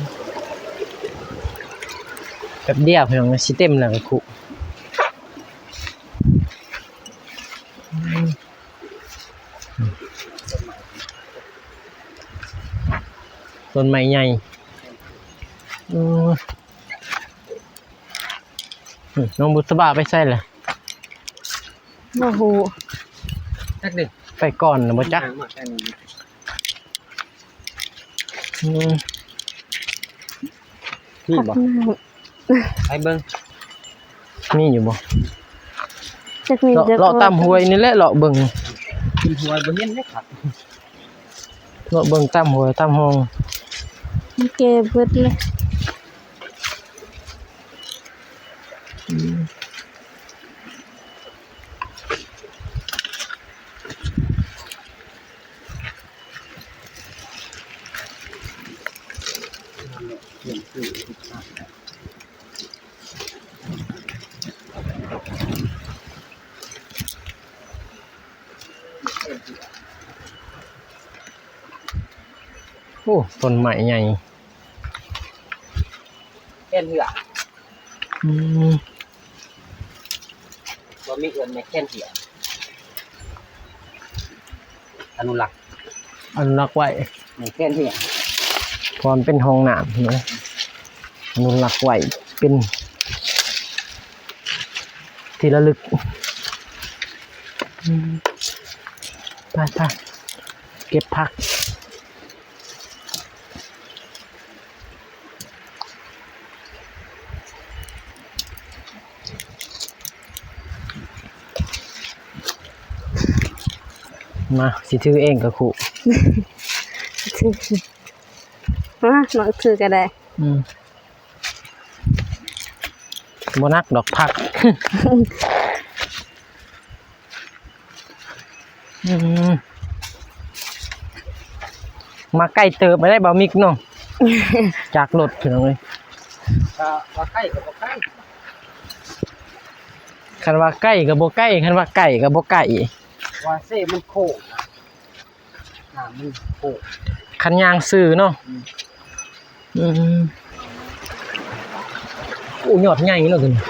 ແປັບດຽວພີ່ນ້ອງ ຊິເຕັມແລ້ວກໍຄຸ ອືມ ຕົ້ນໄມ້ໃຫຍ່ ອືມ. ອືມ ນ້ອງບຸດສະບາໄປໃສລະ? ບໍ່ຮູ້ ຈັກເດ້ ໄປກ່ອນນະ ບໍ່ຈັກ ອືມ ມີບໍ່? ໄປເບິ່ງ ມີຢູ່ບໍ່? ຈັກມີ ເລາະ ເລາະຕາມຫ້ວຍນີ້ແຫຼະ ເລາະເບິ່ງ ຕາມຫ້ວຍບໍ່ເຫັນເດ້ຄັບ ເລາະເບິ່ງຕາມຫ້ວຍຕາມຮ່ອງ ມັນແກ່ເບິດແລ້ວ. ອືມ ໂອ້ ຕົ້ນໄມ້ໃຫຍ່. ແຄນເຮືອ ອືມ ບໍ່ມີເອີ້ນແມ່ແຄນເຮືອ ອະນຸລັກ ອະນຸລັກໄວ້ ແມ່ແຄນເຮືອ ເພາະມັນເປັນຫ້ອງນ້ຳນະ ອະນຸລັກໄວ້ເປັນທີ່ລະລຶກ ອືມ ໄປໆ ເກັບຜັກ. ມາ ຊິຖືເອງກະຄຸ ມາ ນ້ອງຖືກະໄດ້ ອືມ ບໍ່ໜັກດອກຜັກ ອືມ ມາໄກເຕີບໄດ້ ບ່າວມິກເນາະ ຈາກລົດ ພີ່ນ້ອງເອີຍ ກະວ່າໃກ້ກະບໍ່ໃກ້ ຄັນວ່າໃກ້ກະບໍ່ໃກ້ ຄັນວ່າໃກ້ກະບໍ່ໃກ້ ວ່າເຊມັນໂຄ້ງນະ ນ້ຳມັນໂຄ້ງ ຄັນຍ່າງຊື່ເນາະ ອືມ ອືມ ໂອ້ ຍອດໃຫຍ່ເນາະໂຕນີ້ ຍ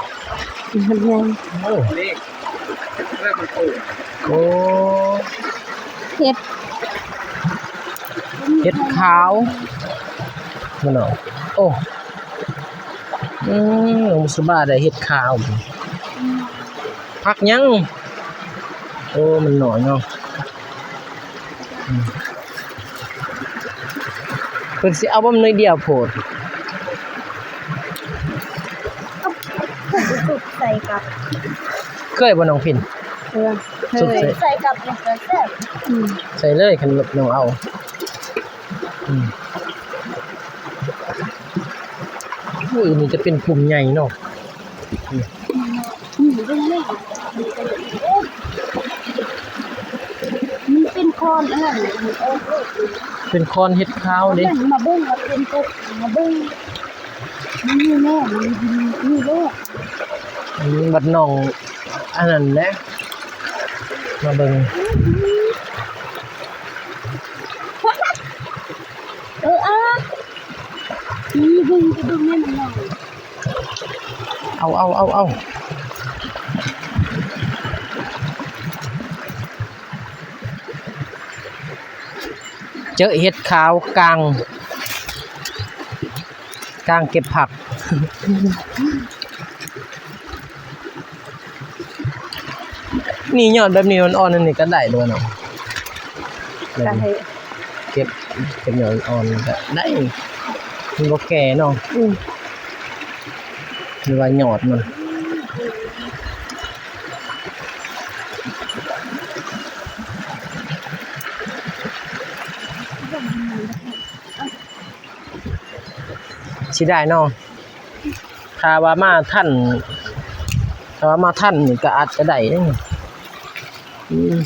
ອດໃຫຍ່ ໂອ້ ເລັກ ໂອ້ ເຫັດ ເຫັດຂາວ ມັນເນາະ ໂອ້ ອືມ ນ້ອງບຸດສະບາໄດ້ເຫັດຂາວ ຜັກຫຍັງ ໂອ້ ມັນໜ້ອຍເນາະ ອືມ ເພິ່ນຊິເອົາບໍ່ໜ້ອຍດຽວໂພດ ສຸບໃສ່ກັບ ເຄີຍບໍ່ນ້ອງພິນ? ເຄີຍ ສຸບໃສ່ ໃສ່ກັບມັນກະແຊບ ອືມ ໃສ່ເລີຍ ຄັນນ້ອງເອົາ ອືມ ໂອ້ຍ ນີ້ຈະເປັນກຸ່ມໃຫຍ່ເນາະ ອືມ ນີ້ເບິ່ງແມ່ ມັນເປັນຄອນອັນນັ້ນ ມັນອອກໂລດ ເປັນຄອນເຫັດຂາວເດ້ ມາເບິ່ງວ່າເປັນກົກ ມາເບິ່ງ ມັນມີແມ່ ມັນມີໂລດ ອືມ ບັດນ້ອງອັນນັ້ນແຫຼະ ມາເບິ່ງ ເອີ ອາ ນີ້ເບິ່ງ ໄປເບິ່ງແມ່ມັນນ້ອຍ ເອົາ ເອົາ ເອົາ ເອົາ ເຈີເຫັດຂາວກາງ ກາງເກັບຜັກ ນີ້ຍອດແບບນີ້ອ່ອນໆ ອັນນີ້ກະໄດ້ດ້ວຍເນາະ ກະໃຫ້ເກັບ ເກັບຍອດອ່ອນກະໄດ້ ມັນບໍ່ແກ່ເນາະ ອືມ ຫຼືວ່າຍອດມັນ ຊິໄດ້ເນາະ ຖ້າວ່າມາທັນ ຖ້າວ່າມາທັນນີ້ກະອາດຈະໄດ້ເດ້ ອືມ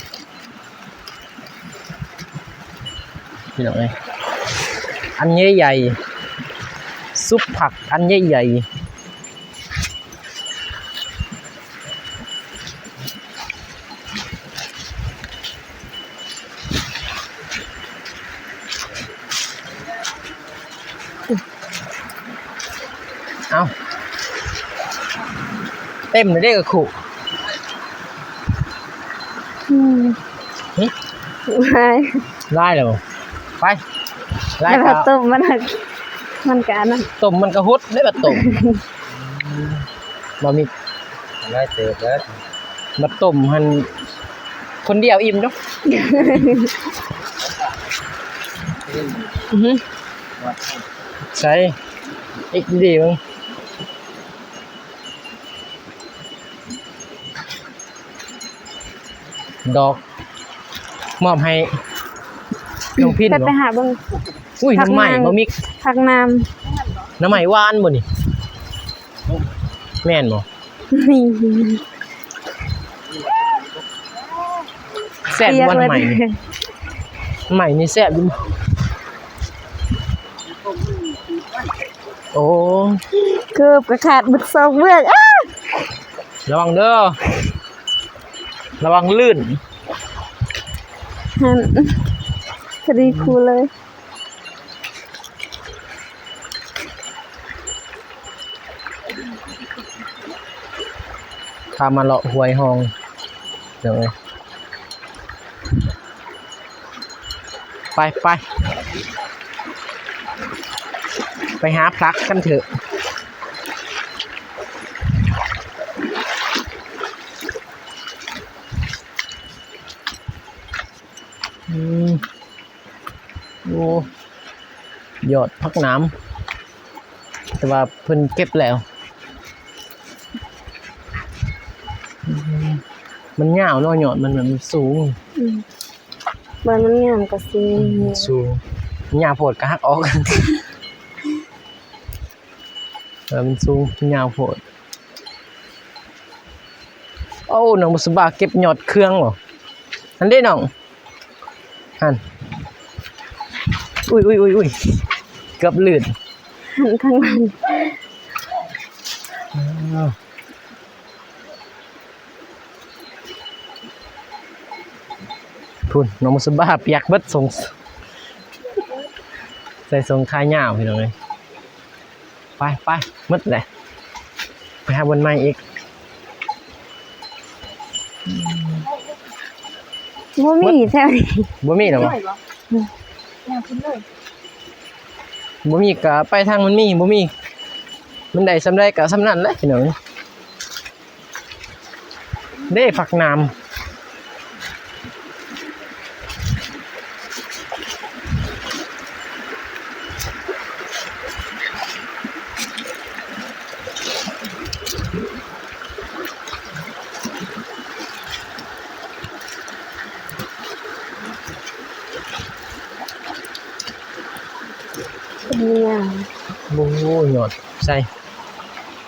ພີ່ນ້ອງເອີຍ ອັນໃຫຍ່ໆ ສຸບຜັກອັນໃຫຍ່ໆ. ເອົ້າ ເຕັມເລີຍເດ້ກະຄຸ ອືມ ຫຶ? ຫຼາຍ ຫຼາຍແລ້ວບໍ່? ໄປ ຫຼາຍ ແລ້ວກະຕົ້ມມັນ ມັນກະອັນນັ້ນ ຕົ້ມມັນກະຫົດເດ້ ບັດຕົ້ມ ບໍ່ມີ ຫຼາຍເຕີບແລ້ວ ບັດຕົ້ມຫັ້ນ ຄົນດຽວອີ່ມເນາະ ອືຮຶ ໃສ ອີກດີເບິ່ງ ດອກ ມອບໃຫ້ນ້ອງພິນ ໄປ ເນາະ ໄປຫາເບິ່ງ ອຸ້ຍ ຜັກ ນ້ຳໄມ້ ນາງ ບໍ່ມີ ຜັກນ້ຳ ນ້ຳໄມ້ຫວານບໍ່ນີ້? ແມ່ນບໍ່? ນີ້ ແຊບຢູ່ບໍ່ ນ້ຳໄມ້ນີ້? ນ້ຳໄມ້ນີ້ແຊບຢູ່ບໍ່? ໂອ້ ເກີບກະຂາດເບິດສອງເບື້ອງ ອ້າ ລະວັງເດີ ລະວັງລື່ນ ຫັ້ນ ພໍດີຄູ່ເລີຍ. ພາມາເລາະຫ້ວຍຮ່ອງ ເດີ ໄປ ໄປ ໄປຫາຜັກກັນເຖາະ ອືມ. ໂອ້ ຍອດຜັກໜາມ ແຕ່ວ່າເພິ່ນເກັບແລ້ວ ອືມ ມັນຍາວເນາະ ຍອດມັນ ມັນສູງ ອືມ. ມັນ ມັນງາມກໍສູງ ອືມ ສູງ ຍາວໂພດກໍຫັກອອກ ເອີ ມັນສູງ ຍາວໂພດ. ໂອ້ ນ້ອງບຸດສະບາເກັບຍອດເຄືອງບໍ? ຫັ້ນເດ້ນ້ອງ ຫັ້ນ ອຸ້ຍໆໆໆ ເກືອບລື່ນ ຫັ້ນທາງນັ້ນ ອ້າວ. ພຸ້ນ ນ້ອງບຸດສະບາປຽກເບິດ ສົ່ງ ໃສ່ສົ່ງຂາຍາວ ພີ່ນ້ອງເອີຍ. ໄປ ໄປ ໝົດແຫຼະ ໄປຫາບ່ອນໃໝ່ອີກ. ບໍ່ມີແຖວນີ້ ບໍ່ມີແລ້ວຫວາ? ອືມ ບໍ່ມີກໍໄປທາງມັນມີ ບໍ່ມີ ມັນໄດ້ສ່ຳໃດກໍສ່ຳນັ້ນແຫຼະ ພີ່ນ້ອງ. ເດ້ ຜັກໜາມ ງາມ ໂອ້ ຍອດໃສ່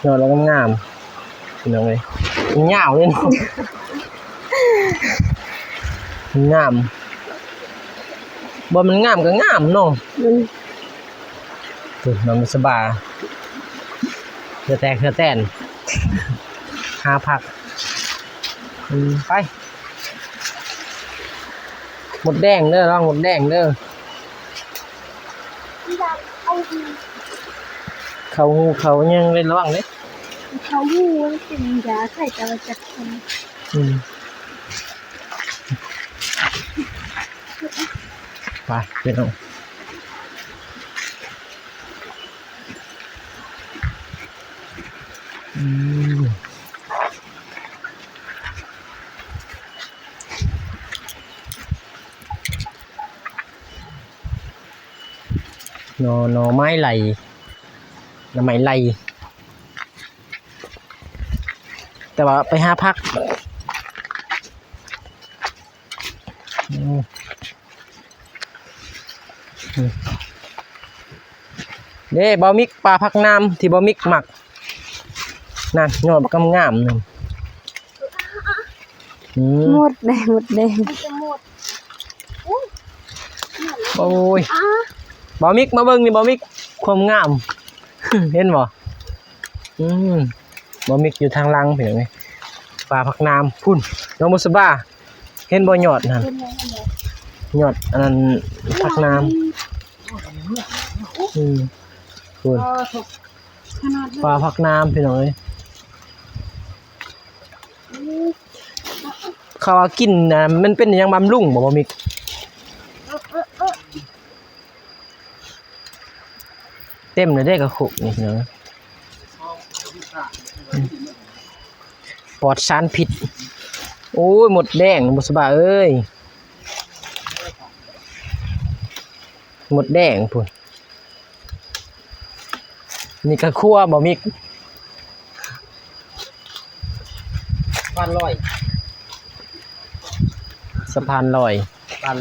ຍອດລະງາມໆ ພີ່ນ້ອງເອີຍ ມັນຍາວເດ້ເນາະ ງາມ ບໍ່ແມ່ນງາມກໍງາມເນາະ ອືມ ພຸ້ນ ນ້ອງບຸດສະບາ ເຫື່ອແຕກເຫື່ອແຕນ ຫາຜັກ ອືມ ໄປ ມົດແດງເດີ ລະວັງມົດແດງເດີ. ເຂົ້າຫູເຂົ້າຫຍັງເດ້ ລະວັງເດ້ ເຂົ້າຫູມັນເປັນຢາໄຂ້ ແຕ່ວ່າຈັກຄົນ ອືມ ໄປ ພີ່ນ້ອງ ອືມ. ໜໍ່ ໜໍ່ໄມ້ໄລ່ ໜໍ່ໄມ້ໄລ່ ແຕ່ວ່າໄປຫາຜັກ ອືມ. ເດ້ ບ່າວມິກ ປ່າຜັກໜາມທີ່ບ່າວມິກມັກ ນັ້ນ ຍອດບັກງາມໆ ນັ້ນ ອືມ ໝົດແດ່ ໝົດແດ່ ໂອ້ຍ ບ່າວມິກ ມາເບິ່ງນີ້ ບ່າວມິກ ຄວາມງາມ ເຫັນບໍ່? ອືມ ບ່າວມິກຢູ່ທາງຫຼັງ ເປັນຫຍັງນີ້ ປ່າຜັກໜາມ ພຸ້ນ ນ້ອງບຸດສະບາ ເຫັນບໍ່ຍອດຫັ້ນ ເຫັນແລ້ວ ເຫັນແລ້ວ ຍອດອັນນັ້ນ ຜັກໜາມ ອືມ ພຸ້ນ ຂະໜາດ ປ່າຜັກໜາມ ພີ່ນ້ອງເອີຍ ເຂົາວ່າກິນນະ ມັນເປັນຫຍັງ ບຳລຸງບໍ່ ບໍ່ມີ ເຕັມເລີຍເດ້ ກະໂຄກນີ້ເນາະ ປອດສານພິດ ໂອ້ຍ ມົດແດງ ບຸດສະບາເອີຍ ມົດແດງພຸ້ນ ນີ້ກະຄົວບໍ່ມິກ ສະພານລອຍ ສະພານລອຍ ສະພາ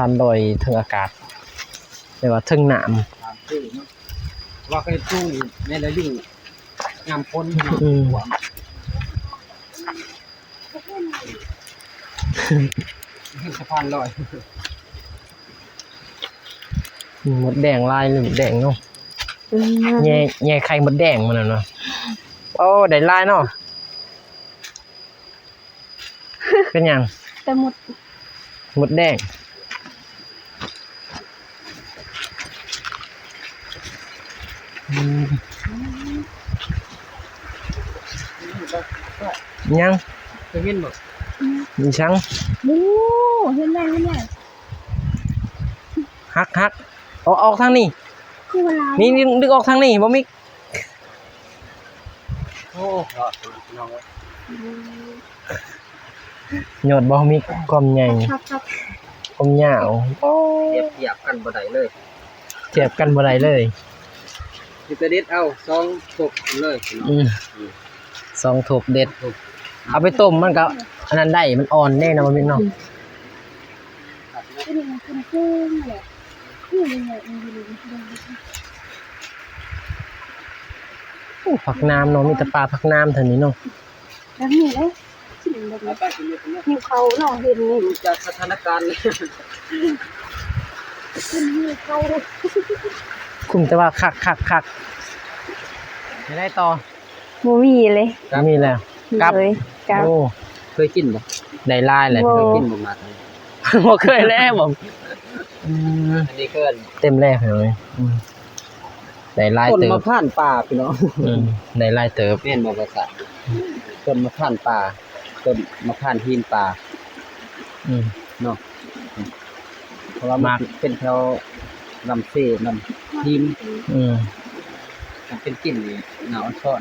ນລອຍເທິງອາກາດ ແຕ່ວ່າເທິງນ້ຳ ວ່າເຄີຍປູໃນລະດູຍາມຝົນເນາະ ອືມ ສະພານລອຍ ມົດແດງຫຼາຍ ມົດແດງເນາະ ອືມ ແຍ່ ແຍ່ໄຂ່ມົດແດງມັນນັ້ນເນາະ ໂອ້ ໄດ້ຫຼາຍເນາະ ເປັນຫຍັງ? ແຕ່ມົດ ມົດແດງ ອືມ ຫຍັງ? ເຈົ້າເຫັນບໍ່? ອີຫຍັງ? ໂອ້ ເຫັນແລ້ວ ເຫັນແລ້ວ ຫັກ ຫັກ ອອກ ອອກທາງນີ້ ຄືວ່າຫຼາຍ ນີ້ ດຶງ ດຶງອອກທາງນີ້ ບໍ່ມີ ໂອ້ ຍອດບໍ່ມີຄວາມໃຫຍ່ ຄວາມຍາວ ໂອ້ ທຽບ ທຽບກັນບໍ່ໄດ້ເລີຍ ທຽບກັນບໍ່ໄດ້ເລີຍ ມີແຕ່ເດັດເອົາ ສອງທົບເລີຍ ອືມ ສອງທົບເດັດ ທົບ ເອົາໄປຕົ້ມມັນກໍອັນນັ້ນໄດ້ ມັນອ່ອນເດ້ເນາະ ບໍ່ມີເນາະ. ໂອ້ ຜັກໜາມເນາະ ມີແຕ່ປ່າຜັກໜາມເທົ່ານີ້ເນາະ. ແບບນີ້ເດ້ ກິນແບບນີ້ ຫິວເຂົ້າເນາະ ເຫັນນີ້ ຈາກສະຖານະການ ເປັນຫິວເຂົ້າ ຄຸ້ມແຕ່ວ່າຄັກໆໆ. ໄດ້ຕໍ່ ບໍ່ມີເລີຍ ບໍ່ມີແລ້ວ ກັບ ໂອ້ ເຄີຍກິນບໍ່? ໄດ້ຫຼາຍແລ້ວ ບໍ່ ເຄີຍກິນບໍ່? ບໍ່ເຄີຍແລ້ວ ບໍ່ ອືມ ອັນນີ້ເກີນ ເຕັມແລ້ວ ອືມ ໄດ້ຫຼາຍເຕີບ ຕົ້ນມະຜ່ານປ່າພີ່ນ້ອງ ອືມ ໄດ້ຫຼາຍເຕີບ ແມ່ນບໍ່ ພາສາ ຕົ້ນມະຜ່ານປ່າ ຕົ້ນມະຜ່ານຫີນປ່າ ອືມ ເນາະ ເພາະວ່າມັນເປັນແຖວລຳເຊ ລຳຫີນ ອືມ ມັນເປັນກິ່ນນີ້ໜ້າອອນຊອນ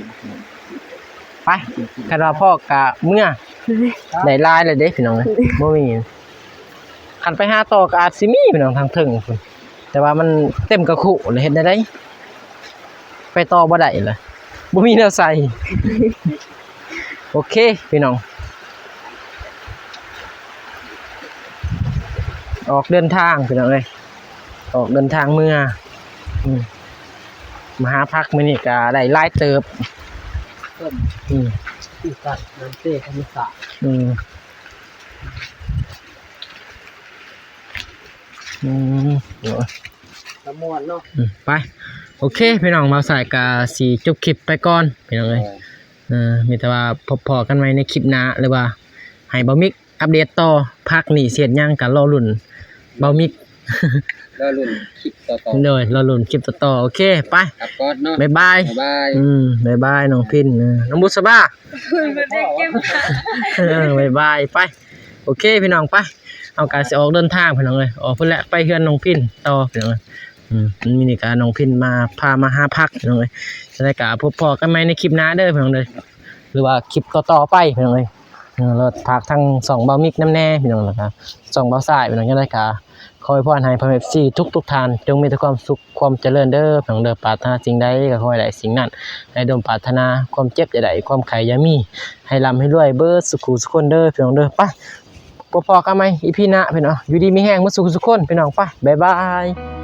ໄປ ຄັນວ່າພໍກະເມືອ ໄດ້ຫຼາຍແລ້ວເດ້ພີ່ນ້ອງເອີຍ ບໍ່ມີ ຄັນໄປຫາຕໍ່ກໍອາດຊິມີພີ່ນ້ອງທາງເທິງພຸ້ນ ແຕ່ວ່າມັນເຕັມກະຄຸແລ້ວ ເຮັດແນວໃດ ໄປຕໍ່ບໍ່ໄດ້ລະ ບໍ່ມີແນວໃສ່. ໂອເຄພີ່ນ້ອງ ອອກເດີນທາງພີ່ນ້ອງເອີຍ ອອກເດີນທາງເມືອ ອືມ ມາຫາຜັກມື້ນີ້ກໍໄດ້ຫຼາຍເຕີບ ອືມ ອືມ ອືມ ຕາມ່ວນເນາະ ອືມ ໄປ ໂອເຄພີ່ນ້ອງ ບ່າວສາຍກະຊິຈົບຄລິບໄປກ່ອນພີ່ນ້ອງເອີຍ ເອີ ມີແຕ່ວ່າພົບພໍ້ກັນໃໝ່ໃນຄລິບໜ້າ ຫຼືວ່າໃຫ້ບ່າວມິກອັບເດດຕໍ່ ພັກນີ້ຊິເຮັດຫຍັງກະລໍລຸ້ນບ່າວມິກ ລໍລຸ້ນຄລິບຕໍ່ໆ ໂດຍ ລໍລຸ້ນຄລິບຕໍ່ໆ ໂອເຄ ໄປ ກັບກ່ອນເນາະ ບາຍບາຍ ບາຍບາຍ ອືມ ບາຍບາຍນ້ອງພິນ ເອີ ນ້ອງບຸດສະບາ ເພິ່ນໄດ້ເກັບ ເອີ ບາຍບາຍ ໄປ ໂອເຄພີ່ນ້ອງ ໄປ ເຮົາກໍຊິອອກເດີນທາງພີ່ນ້ອງເອີຍ ອອກພຸ້ນແຫຼະ ໄປເຮືອນນ້ອງພິນຕໍ່ພີ່ນ້ອງເອີຍ ອືມ ມື້ນີ້ກໍນ້ອງພິນມາ ພາມາຫາຜັກພີ່ນ້ອງເອີຍ ຈັ່ງໃດກໍພົບພໍ້ກັນໃໝ່ໃນຄລິບໜ້າເດີພີ່ນ້ອງເດີ ຫຼືວ່າຄລິບຕໍ່ໆໄປພີ່ນ້ອງເອີຍ ເອີ ແລ້ວຝາກທັງຊ່ອງບ່າວມິກນຳແດ່ພີ່ນ້ອງ ແລ້ວກໍຊ່ອງບ່າວຊາຍພີ່ນ້ອງ ຈັ່ງໃດກໍຂໍອວຍພອນໃຫ້ພໍ່ແມ່ເອັຟຊີທຸກໆທ່ານ ຈົ່ງມີແຕ່ຄວາມສຸກຄວາມຈະເລີນເດີພີ່ນ້ອງເດີ ປາດຖະໜາສິ່ງໃດກໍຂໍໃຫ້ໄດ້ສິ່ງນັ້ນ ໃຫ້ສົມປາດຖະໜາ ຄວາມເຈັບຢ່າໄດ້ ຄວາມໄຂ້ຢ່າມີ ໃຫ້ລ່ຳໃຫ້ລວຍເບິດສູ່ຄູ່ສູ່ຄົນເດີພີ່ນ້ອງເດີ ໄປ ພົບພໍ້ກັນໃໝ່ອີພີໜ້າພີ່ນ້ອງ ຢູ່ດີມີແຮງເບິດສູ່ຄູ່ສູ່ຄົນພີ່ນ້ອງ ໄປ ບາຍບາຍ.